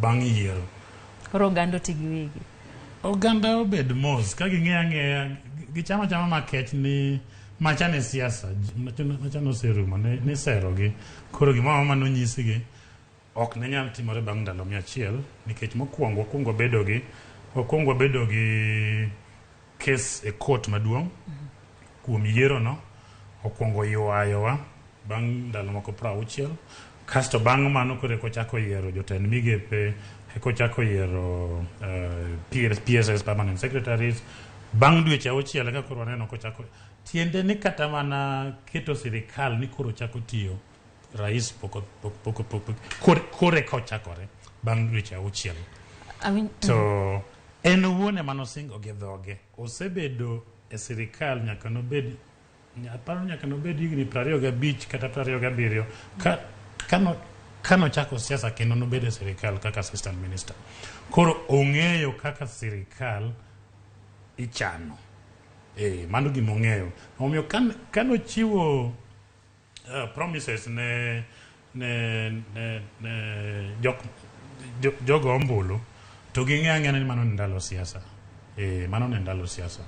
bang' yiero. Koro oganda oti gi wigi. Oganda obed mos ka ging'eyo ang'eya, gichamo achama makech ni macha ne siasa macha noserumo ne niserogi. Koro gimoro amora manonyisgi ok ne nyal timore bang' ndalo 100, nikech mokwongo wakwongo wabedo gi kes e court maduong' kuom yiero no. Okwongo ywayowa bang' ndalo moko 60, kasto bang' mano koro eka ochako yiero jotend migepe, eka ochako yiero PSS, permanent secretaries, bang' dweche 6 eka koro waneno kochako. Tiende ni kata mana keto sirikal ni koro chako tiyo, rais pok pok pok koro eka ochakore bang' dweche 6. To en owuon ema nosingo gi dhoge, osebedo e sirikal nyaka nobed, aparo, nyaka nobed higni 25 kata 27 ka kano kanochako siasa, kendo nobedo e sirikal kaka assistant minister. Koro ong'eyo kaka sirikal ichano. Mano gima ong'eyo. Omiyo kanochiwo promises ne jok jogo ombulu, to ging'eyo ang'eya ni mano ne ndalo siasa. Mano ne ndalo siasa.